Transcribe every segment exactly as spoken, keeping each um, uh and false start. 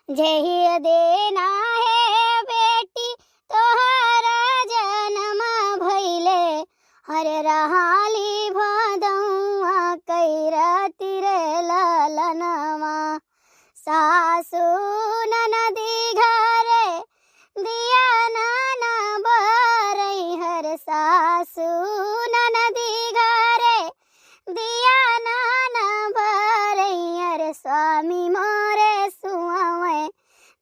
जेहि देना हे बेटी तोहरा जनम भइले, हर रहली भदौआ कई राति रे ललनवा। सासु ननदी घरे दिया ना ना बरई हर, सासु ननदी घरे दिया ना ना बरई हर, स्वामी मोरे सुआवे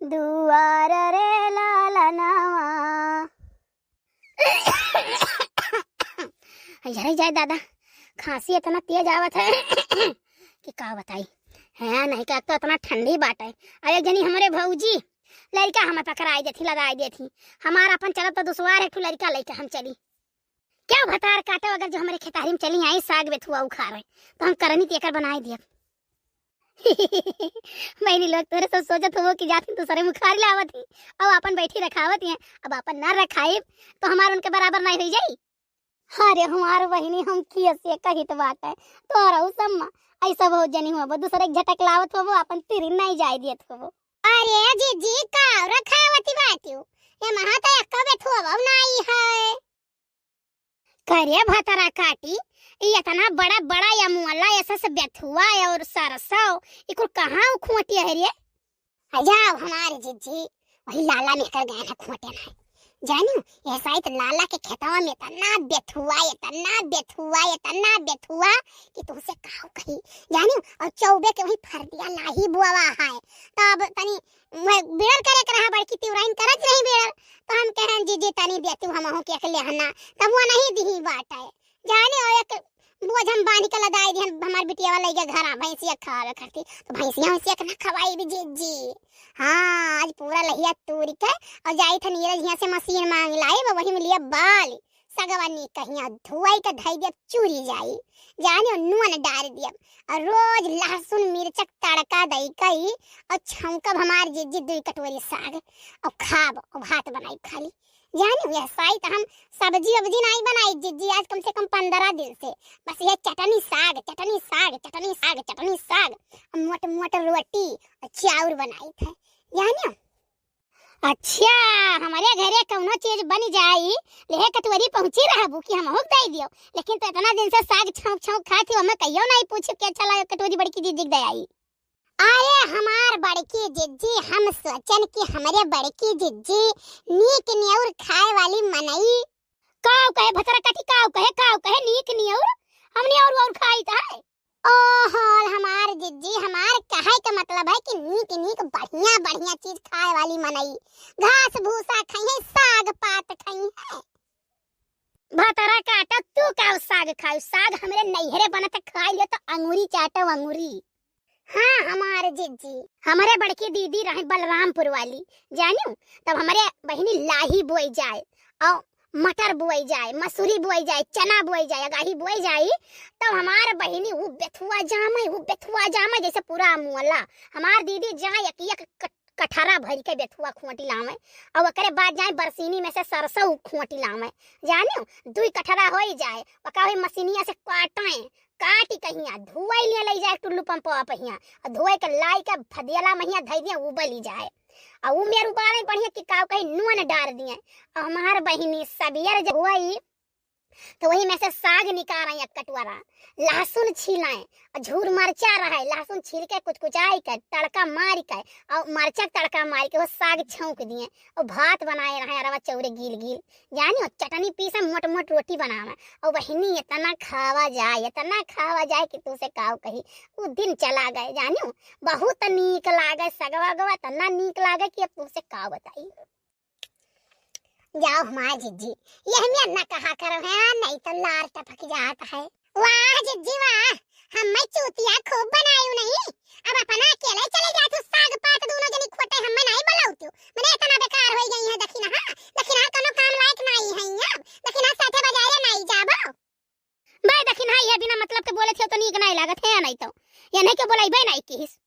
दुआर रे ललनवा। अरे जाए दादा, खांसी इतना तेज आवत है कि का बताई। है नहीं का, तो इतना ठंडी बाटे। अब एक जनी हमरे भौजी लड़का हमें पकड़ाई देथी, लगाई देथी। हमार अपन चलत तो दुश्वार है, एक ठो लड़का लेके हम चली। क्या भतार काटो, अगर जो हमरे खेतारी में चली आई साग बेथुआ उखाड़े, तो हम करनी तेकर बनाए दिया। बहनी लोग, तोरे सब सोचत हो कि जाती दूसरे मुखारी लावत ही, अब अपन बैठी रखावत ही, अब अपन ना रखाइब तो हमार उनके बराबर नहीं हुई जाई। अरे हमार बहिनी, हम किए से कहित बाटे, तोहरा उ सम्मा ऐसा बहुत जनी होबो, दूसरे के झटक लावत होबो, अपन तिरी नहीं जाए दियत होबो। अरे जीजी, का रखावती बाटियो, ये महा तो एक बेथुआ नहीं है। करे भतरा काटी, ये इतना बड़ा बड़ा या मुअला, ऐसा से बेथुआ और सरसों, इकुल कहाँ उ खुआटी है रे? आ जाओ हमारे जीजी, वही लाला में कर गए ना खोटे ना। जानियो, ऐसा ही तो लाला के खेतवा में इतना बेथुआ, इतना बेथुआ, इतना बेथुआ कि तुमसे काहू कही। जानियो, और चौबे के वही फरदिया लाही बुआवा है। तब तनी मैं बिड़र करे के रहा, बड़की तिवराइन करत रही बिड़र, तो हम कहें, "जीजी, तनी देतू हमहू के एक लेहना।" तब वो नहीं दिही बाटे। जाने, और एक बोझ हम बांध के लदाई दिहन, हमार बिटियावा लइके घरा भैंसिया खावे खातिर। तो भैंसिया, भैंसिया के ना खवाई भी जीजी। हाँ, आज पूरा लहिया तूरी के और जाई था नीरज हियां से मशीन मांग लाई, वो वही में लिया बाल। सगवा नी कहिया धुआई के धई दिया चूरी जाई। जाने, और नून डाल दिया और रोज लहसुन मिर्चक तड़का दई कई और छौंकब हमार जीजी दुई कटोरी साग और खाब और भात बनाई खाली। जानियो, यह साई तो हम सब्जी उब्जी नहीं बनाई जीजी, आज कम से कम पन्द्रह दिन से। बस ये चटनी साग, चटनी साग, चटनी साग, चटनी साग, और मोट मोट रोटी और चाउर बनाई थे। जानियो? अच्छा, हमारे घरे कौनो चीज बन जाई, लेहे कटोरी पहुँची रहबू कि हमहू के दे दियो। लेकिन तो इतना दिन से साग छौंक छौंक खात ही, हमें कहियो नहीं पूछे कि अच्छा लगे कटोरी बड़की जीजी के दे आई। अरे हमार बड़की जिज्जी, हम सोचन कि हमरे बड़की जिज्जी नीक नेउर खाए वाली मनई। काव कहे भतरा काटी, काव कहे, काव कहे नीक नेउर? हम नेउर और खाई त है। ओहो, हमार जिज्जी, हमार कहे के मतलब है कि नीक नीक बढ़िया बढ़िया चीज खाए वाली मनई। घास भूसा खाई है, साग पात खाई है। भतरा काटा, तू का साग खाऊ? साग हमरे नैहरे बनत, खाई ले तो अंगूरी चाटो अंगूरी। हाँ, हमार जिज्जी, हमरे बड़की दीदी रहे बलरामपुर वाली, जानियो, तब हमरे बहिनी लाही बोई जाए, और मटर बोई जाए, मसूरी बोई जाए, चना बोई जाए, अगाही बोई जाए, तब हमार बहिनी वो बेथुआ जामे, वो बेथुआ जामे जैसे पूरा मुअला। हमार दीदी जाए एक एक कट-, कठरा भर के बेथुआ खोटी लावे, और ओकरे बाद जाए बरसीनी में से सरसों खोटी लावे, जानियो, दुई कठरा होई जाए, ओका होई मशीनिया से काटे, काटी कहिया, धुआई लिए ले जाए टुल्लू पंपवा पहिया, और धुआई के लाई के भदियला महिया धई दिए, उबली जाए, और उ मेर उबाले बढ़िया कि काव कहीं नून डार दिए, और हमार बहिनी सबियर जो हुई, तो वही में से साग निकाल रही एक कटोरा, लहसुन छीलाए, और झूर मरचा रहे, लहसुन छील के कुचकुचाई के तड़का मार के, और मरचा के तड़का मार के वो साग छौंक दिए, और भात बनाए रहे अरवा चौरे गील गील, जानी, और चटनी पीसे, मोट मोट रोटी बनावे, और बहिनी इतना खावा जाए, इतना खावा जाए कि तू से काव कही, वो दिन चला गए, जानियो, बहुत नीक लागे सगवा गवा, इतना नीक लागे कि अब तू से काव बताई। जाओ हमार जिज्जी, यह में ना कहा करो है, नहीं तो लार टपक जात है। वाह जिज्जी वाह, हम्मे चूतिया खूब बनायू नहीं। अब अपना अकेले चले जात हो, साग पात दोनों जनी खोटे, हम्मे नहीं बुलाउतियो। मने इतना बेकार होई गई है दखिनहा, दखिनहा कोनो काम लायक नहीं है अब, दखिनहा साथे बाजारे नहीं जाबो। बे दखिनहा, ये बिना मतलब के बोले थे तो नीक नहीं लागत है, नहीं तो ये नहीं के बोलाई बे नहीं किस।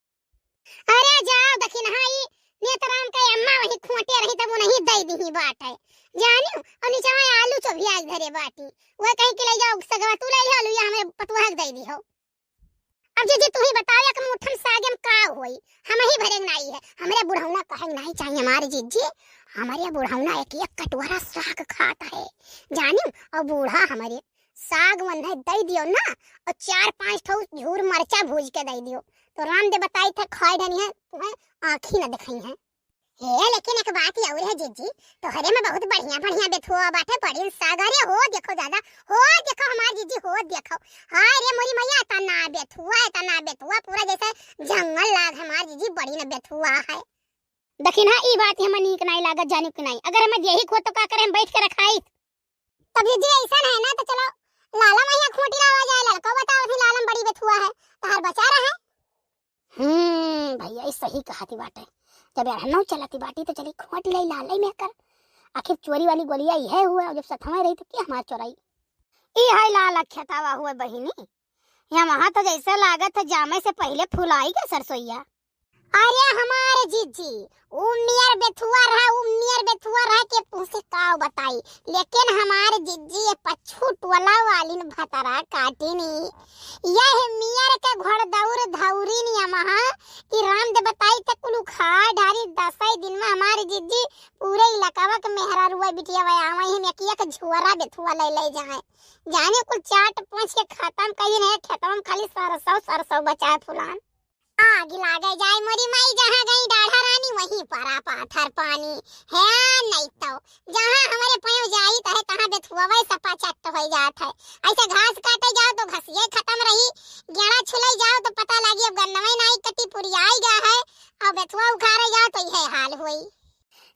अरे जाओ दखिनहा, ई नेतराम के अम्मा वही खोटे रही तब उन्हीं दे दी बात है, जानियो। और नीचे आलू चोभिया के धरे बाटी, वह कहीं के ले जाओ सगवा तू ले आलू, या हमें पतुआ के दे दी हो। अब जीजी, तू ही बताओ, एक मुट्ठन सागे में का होई? हम ही भरे नाई है, हमरे बुढ़ौना कहे नाई चाहिए हमारे जीजी। हमारे बुढ़ौना एक एक कटोरा साग खात है, जानियो। और बूढ़ा हमारे साग वन्हे दे दियो ना, और चार पांच ठो झूर मरचा भूज के दे दियो, तो राम दे बताई थे खाए ढनी है, तुम्हें आँखी न दिखाई है। हे, लेकिन एक बात और है जीजी, तोहरे में बहुत बढ़िया बढ़िया बेथुआ बाटे, बड़ी साग। अरे हो देखो दादा, हो देखो हमार जीजी, हो देखो। हाय रे मोरी मैया, इतना बेथुआ, इतना बेथुआ, पूरा जैसे जंगल लाग है हमार जीजी, बड़ी न बेथुआ है। देखी ना, ई बात हमें नीक नाई लागत, जानी कि नाई। अगर हमें यही खो तो का करे, हम बैठ के रखाई। तब जीजी ऐसा है ना, तो चलो लाला मैया खोटी लावा जाए, लड़का बताओ थी लालम बड़ी बेथुआ है, तहार बचा रहे। हम्म, भैया, ई सही कहती बाटे। जब अड़हनौ चलती बाटी, तो चली खोट ले लालई में कर। आखिर चोरी वाली गोलिया इहे हुआ, जब सथवा रही, तो क्या हमार चोराई? ई है लाल खेतावा हुए बहिनी, यहाँ वहाँ तो जैसे लागत है, जामे से पहिले फुलाई गए सरसोईया। अरे हमार जीजी, उ मियर बेथुआ रहा, उ मियर बेथुआ रहा के तुमसे का बताई, लेकिन हमार जीजी ये पच्छू टोला वालिन भतरा काटिनी। यह मियर के घोड़दौर धौरिन यमहा कि राम दे बताई त कुल उखाड़ डारी, दसई दिन में हमार जीजी पूरे इलाकावा के मेहरारुआ बिटिया वयावई हम एक एक झोरा बेथुआ ले ले जाए। जाने कुल चाट पोंछ के खतम कई दिन है, खेतवा में खाली सरसों, सरसों बचाए फुलान। आग लागे जाए मोरी माई, जहाँ गई डाढ़ा रानी, वहीं परा पाथर पानी। है नहीं तो, जहाँ हमारे पाँव जाई, तहे तहाँ बेथुआ वही सपा चट्ट हो जात है। ऐसे घास काटे जाओ तो घसिये खतम रही, गेड़ा छुले जाओ तो पता लागी अब गन्नवे नाई कटी पुरियाई गया है, और बेथुआ उखाड़े जाओ तो यह हाल हुई।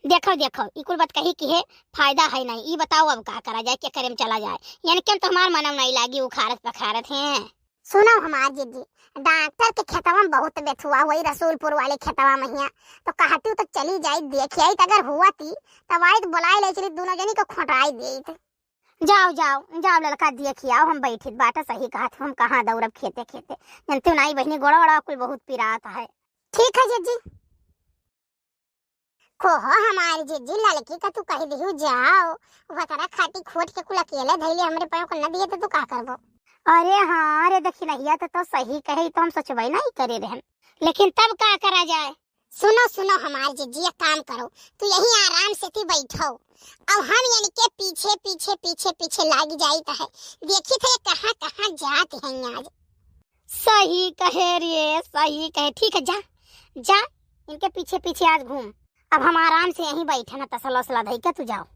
देखो, देखो, ई कुल बात कही कि है, फायदा है नहीं। ई बताओ अब का करा जाए, क्या करे में चला जाए? यानी कि हम तो हमार मनम नहीं लागी, उखाड़त पखाड़त हैं। सुनो हमार जीजी, डॉक्टर के खेतवा में बहुत बेथुआ हुई, रसूलपुर वाले खेतवा में हिया, तो कहती हूँ तो चली जाई, देखी आई, तो अगर हुआ ती, तब आई तो बुलाई ले चली, दोनों जनी को खोटाई दी। जाओ, जाओ, जाओ लड़का, देखी आओ, हम बैठित बाटे, सही कहत हो, हम कहाँ दौड़ब खेते खेते, जानती हो नाई बहिनी, गोड़ा वड़ा कुल बहुत पिरात है। ठीक है जीजी। खोहो हमारी जीजी, लड़की का तू कह दिहू जाओ, वकरा खाटी खोट के कुल अकेले धैले हमरे पाँव को न दिए तो तू का करबो? अरे हाँ रे दखिनहिया, तो, तो सही कहे, ई तो हम सोचबे नहीं करे रहन, लेकिन तब का करा जाए? सुनो, सुनो हमार जीजी, एक काम करो, तू यहीं आराम से थी बैठो, अब हम इनके पीछे, पीछे, पीछे, पीछे लागी जाइत है, देखी थे कहाँ, कहाँ जात हैं आज। सही कहे रे, सही कहे। ठीक है, जा, जा, इनके पीछे पीछे आज घूम। अब हम आराम से यहीं बैठे ना, तसला उसला धई के तू जाओ।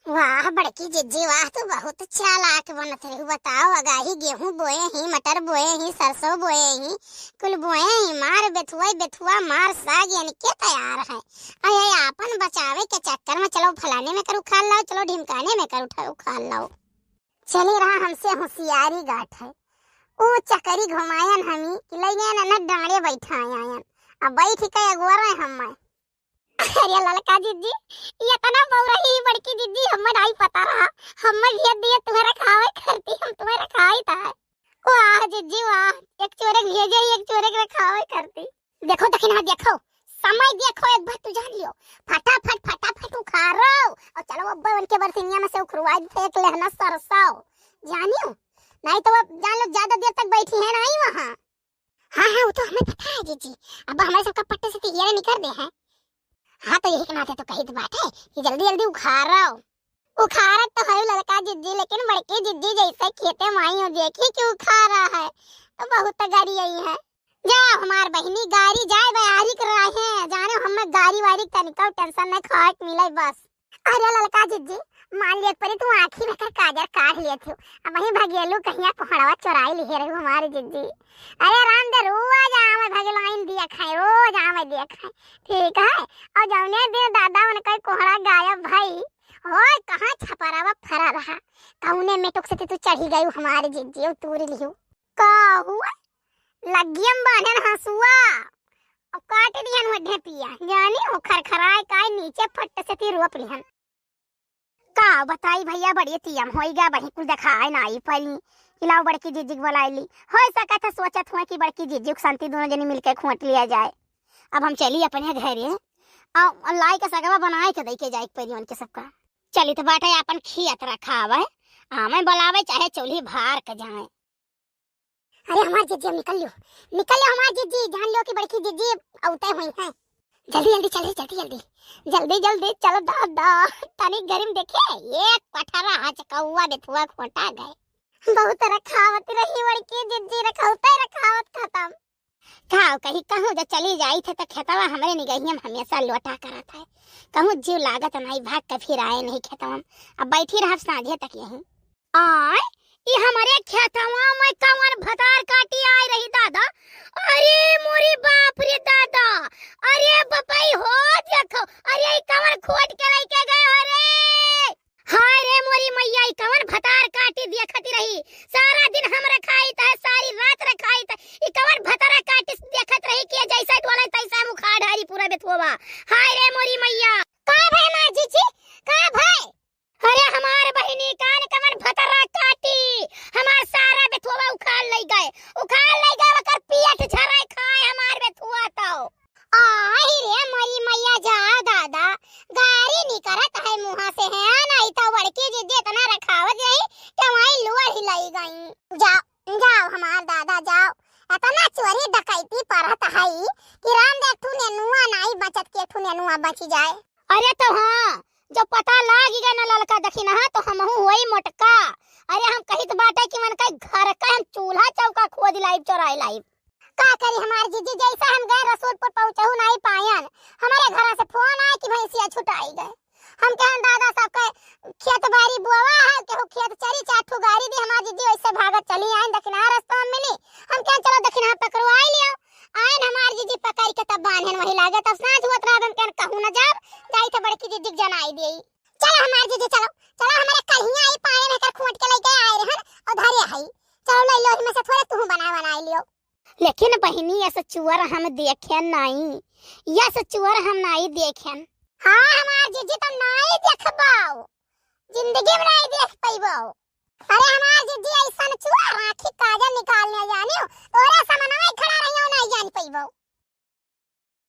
वाह बड़की जिज्जी, वाह, तू बहुत चालाक बनत रहू। बताओ, अगाही गेहूं बोए ही, मटर बोए ही, सरसों बोए ही, कुल बोए ही, मार बेथुआ, बेथुआ मार साग इनके तैयार है। अरे, आपन बचावे के चक्कर में चलो फलाने में करू खा लाओ, चलो ढिमकाने में करू खा लाओ। चली रहा हमसे होशियारी गाठ है। ऊ चकरी घुमायन हमी कि लइगन न डाँड़े बैठायन। अब बैठ के अगुआ रहे हम्मे। अरे ललका जिज्जी, ये इतना बौरही ही बड़की जिज्जी, हम्मे नाई पता रहा। हम्मे भेज दिए तुम्हारा खावे करती, हम तुम्हारा खाई था। वाह जिज्जी वाह, एक चोरक भेजे ही, एक चोरक रे खावे करती। देखो दखिनहा, देखो, समय देखो, एक बार तू जान लियो, फटाफट, फटाफट उखारो और चलो अब उनके बरसिनिया में से उखरवा दे एक लेहना सरसों, जानियो, नहीं तो अब जान लो ज्यादा देर तक बैठी है नहीं वहाँ। हाँ, हाँ, वो तो हमें पता है जीजी, अब हमारे सबका पट्टे से तिहियारे निकर दे हैं। हाँ, तो यही के नाते तो कही तो बात है कि जल्दी, जल्दी उखारो। उखारत तो है ललका जिज्जी, लेकिन बड़की जिज्जी जैसे खेते माई हो देखी कि उखारा है, तो बहुत गारी आई है। जा हमार बहिनी, गारी जाए बयारी के रहे, जाने हमें गारी वारी तनिका टेंशन नहीं खाए के मिले बस। अरे ललका जिज्जी, मान लियत परी तू आँखी में कर काजर काढ़ लियत हो, अब वहीं भगेलू कहिया कोहड़वा चोराई लिहे रहू हमारे जिज्जी। अरे राम दे, रोज आवे भगलाइन दिया खाए, रोज आवे दिया खाए, ठीक है। और जौने दिन दादा उनका कोहड़ा गायब भई, ओए, कहाँ छपरावा फरा रहा? कौने मेटुक से तू चढ़ी गयू हमारे जिज्जी, तूरी लिहू? का हुआ? लगियम बांधन हंसुआ, और काट दिहन हो ढेपिया, जानी हो खरखराए काय नीचे फट से ती रोप लिहन। का बताई भैया, बड़ी तियम होई गा, बही कुल देखाए ना आई पली। इलाओ बड़की जिज्जी के बुलाई ली। हो सकत है सोचत हुए कि बड़की जिज्जी के संती दोनों जनी मिलके खोट लिया जाए। अब हम चली अपने घरे, और लाई के सगवा बनाए के दई के जाए के परी उनके सबका। चली तो बाटे अपन खियत रखावे, आवे बुलावे चाहे चूल्ही भार के जाए। अरे हमार जिज्जी, अब निकल लियो, निकल लियो हमार जिज्जी, जान लियो कि बड़की जिज्जी अउते हुई हैं। जल्दी जल्दी चल रे, जल्दी जल्दी, जल्दी जल्दी चल दादा, तनी गरम देखे, एक पठरा हचकौआ बेथुआ खोटा गए। बहुत रखावत रही बड़की जिज्जी, रखौते रखावत खतम। का कही, कहूँ जब चली जाई थे तो खेतवा हमरे निगहिया में हमेशा लोटा करत है। कहूँ जीव लागत नहीं, भाग के फिर आए नहीं खेतवा में। अब बैठी रहब साँझे तक यहीं। आय, ई हमरे खेतवा में कवन भतार काटी आए रही दादा। अरे मोरी बाप रे दादा, अरे बपई हो देखो, अरे ई कवन खोट के लेके गए हो रे। हाय रे मोरी मैया, ई कवन भतार काटी देखत रही, सारा दिन हम रखाइत है, सारी रात रखाइत है, ई कवन भतार काटी देखत रही कि जैसे डोले तैसे हम उखाड़ हरी पूरा बेथुआ। हाय रे मोरी मैया। का भय माँ जीजी, का भय? अरे हमार बहिनी कान कवन भतार काटी, हमार सारा बेथुआ उखाड़ लई गए, उखाड़ लई गए, ओकर पियट झराए खाए हमार बेथुआ तो। आही रे मोरी मैया, जा दादा, गारी निकरत है मुँहा से, है नहीं तो बड़की जिज्जी इतना रखावत रही कि वहीं लुअर ही लई गई। जाओ, जाओ हमार दादा, जाओ, इतना चोरी डकैती परत है कि राम दे ठू नेनुआ नाई बचत के ठू नेनुआ बची जाए। अरे तो हाँ, जब पता लाग गए ना ललका दखिनहा तो हमहू होई मोटका। अरे हम कहित बाटे कि मन का घर का हम चूल्हा चौका खोद लाइब, चोराई लाइब। का करी हमार जिज्जी, जैसा हम गए रसूलपुर पहुँचहु नाई पायन, हमारे घरा से फोन आए कि भैंसिया छुटाई गए। हम कहन दादा सबके खेत बारी बोवा है, केहू खेत चरी चार ठू गारी दी, हमार जिज्जी वैसे भागत चली आइन, दखिनहा रस्ता में मिली। हम कहन चलो दखिनहा पकड़वाई लियो। आइन हमार जिज्जी पकड़ के तब बान्हन वही लागे, तब साँझ होत रहा, हम कहन कहूँ न जाब, जाई थे बड़की जिज्जी के जनाई देई। चलो हमार जिज्जी चलो, चलो हमारे कहिया आई पाए में कर खोट के लेके आए रहन और धरे हई। चलो ले लो, इनमें से थोड़े तू बना बनाई लियो। लेकिन बहिनी, ऐसा चुअर हम देखे नाई, ऐसा चुअर हम नाई देखेन। हाँ, हमार जिज्जी तो नाई देखबाओ, जिंदगी में नाई देख पइबो। अरे हमार जिज्जी ऐसन चुअर, आँखी काजर निकालने